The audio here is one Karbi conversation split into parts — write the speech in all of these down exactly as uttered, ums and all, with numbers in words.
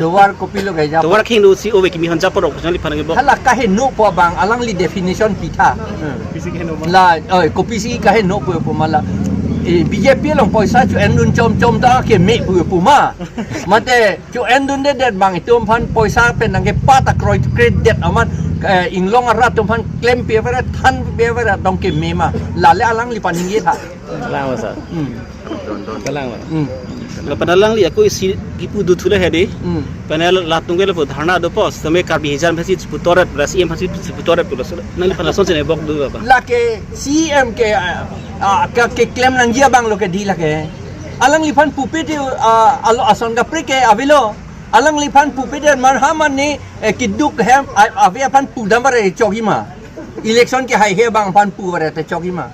Tovar kopilo ke ja. Tovar khing do si ove kimi han japor ok jali phanang bok. Hala kaheno po abang alangli definition pitha. Hmm. Pisi kaheno ma. La, oi, kopisi kaheno po pu ma la. Eh, B J P along poisa cho-endun chomchom ta keme pu pu ma. Mate cho-endundedet abang itum aphan poisa pen nangkepat akroi kre det amat, eh, inglong arat atum aphan klempi avera thanpi avera tong keme ma. Lale alangli aphan ningje tha. Kalang ma sir. Hmm. Kalang ma. Hmm. Lapen alangli ako isi kipu duthu le hedi. Hmm. Panel latung ke lapu dharna dopo, sitame Karbi hijan phasi chiputoret, beras iem phasi chiputoret pulo. So, nangliphan lason sene bok do apa? Lake C M ke, ah, ah, ke, keklem nangji abang lo ke di lake. Alangliphan pupe te, ah, alo ason kaprek ke avelo. Alangliphan pupe te marhaman ni, eh, kiduk hem, ah, ave aphan pudam bare chogi ma. Election ke haihe abang aphan pu bare te chogi ma.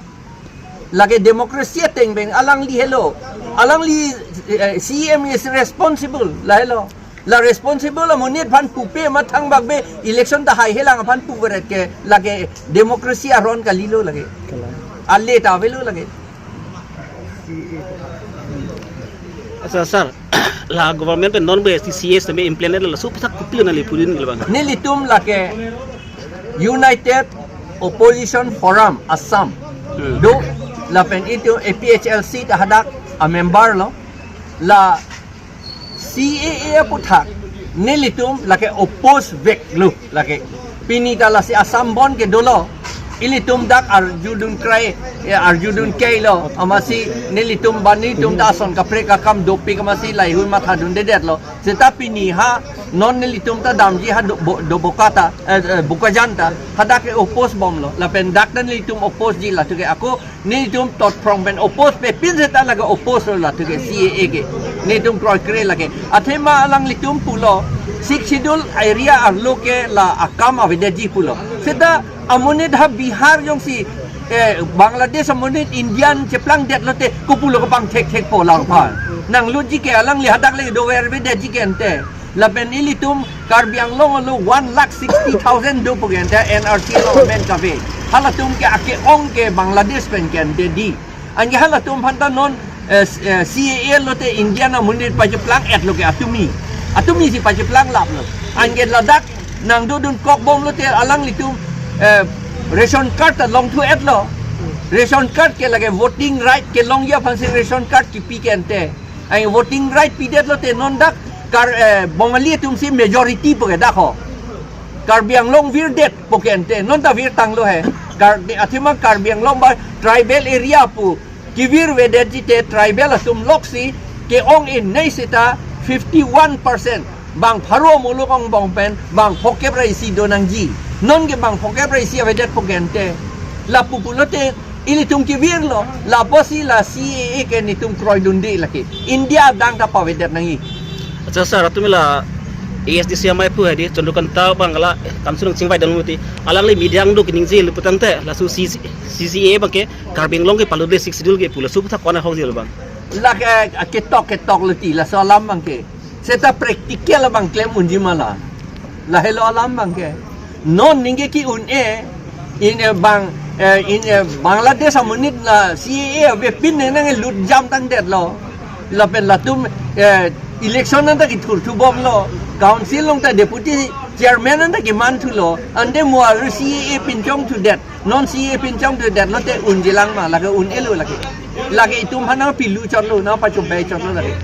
Lake democracy ateng pen alangli helo. Alangli, eh, C M is responsible. La helo. La responsible amonit aphan pupe ma thangbak be election ta haihe lang aphan pu beret ke lake democracy aron kalilo lake. Kalang. Ale ta avelo lake. Asa sir, la government pen non be C A A sitame implement laso aphuthak kopilo nangli pudun ke abang? Nelitum lake United Opposition Forum Assam. Hmm. Do lapen itum A P H L C ta hadak amember lo. La C A A aphuthak nelitum lake oppose vek lo lake. Pini ta lasi Assam Bandh ke dolo. Ilitum dak arjudun krai, eh, arjudun kai lo. Amatsi nelitum bani tum ta ason kaprek akam dopik amatsi lahei-hui mathadundedet lo. Seta pini ha non nelitum ta damji ha do, bo, do Boka ta, eh, eh, Bokajan ta. Hadak ke oppose bom lo. Lapen dak ta nelitum oppose ji latum ke ako nelitum totphrong pen oppose pe pin seta lake oppose lo latum ke C A A ke. Nelitum kroikre lake. Athema alanglitum pulo Sixth Schedule area arlo ke la akam avedetji pulo. Seta amonit ha Bihar jongsi, eh, Bangladesh amonit Indian cheplangdet lote kopulo kapangthekthek po langphan. Nanglutji ke alangli hadak le dover avedetji ke ante. Lapen ilitum Karbi Anglong along one lakh sixty thousand do pu ke ante N R C along amen kave. Halatum ke ake-ong ke Bangladesh pen ke ante di. Anke halatum aphan ta non, eh, s-, eh, C A A lote Indian amonit pacheplang-et lo ke atumi. Atumi si pacheplang lap lo. Anke ladak nangdodun kok bom lote alanglitum, eh, ration card ta longthu-et lo. Ration card ke lake voting right kelongji aphan si ration card kipi ke ante. Ai voting right pidet lote non dak Kar, eh, Bongali atum si majority pu ke dak ho. Karbi Anglong virdet pu ke ante non ta virtanglo he. Kar, de, athema Karbi Anglong ba tribal area pu kevir vedetji te tribal atum loksi ke-ong-e nei seta fifty one percent. Bang pharo muluk angbong pen bang phokep ra isi do nangji. Non ke bang phokep ra isi avedet pu ke ante. Lapu pulote ilitum kevir lo, lapusi la C A A ke nelitum kroidunde lake. India adang ta pavedet nangji. Acha sir, atum la A S D C amei pu hedi, Chandrakanta abang la, kamsun chingvai dam muti. Alangli midang do keningje lo putangte, laso C C, C C A A abang ke, Karbi Anglong ke palude Sixth Schedule ke pu laso aphuthak kona hokji lo abang? Lake, eh, ketok ketok lo ti, laso alam abang ke. Seta practical abang klem unji ma la. Lahelo alam abang ke. Non ningke ki-un-e, in, eh, bang, eh, in, eh, Bangladesh amonit la C A A avepin ne nanglut jam tangdet lo. Lapen latum, eh, election anta kethurthu bom lo. Council along ta deputy chairman anta kemanthu lo. Ante mo aru C A A pinchongthudet. Non C A A pinchongthudet lote unji lang ma, lake un-e lo lake. Lake itum aphan nangpilu chotlo, nangpachobei chotlo lake.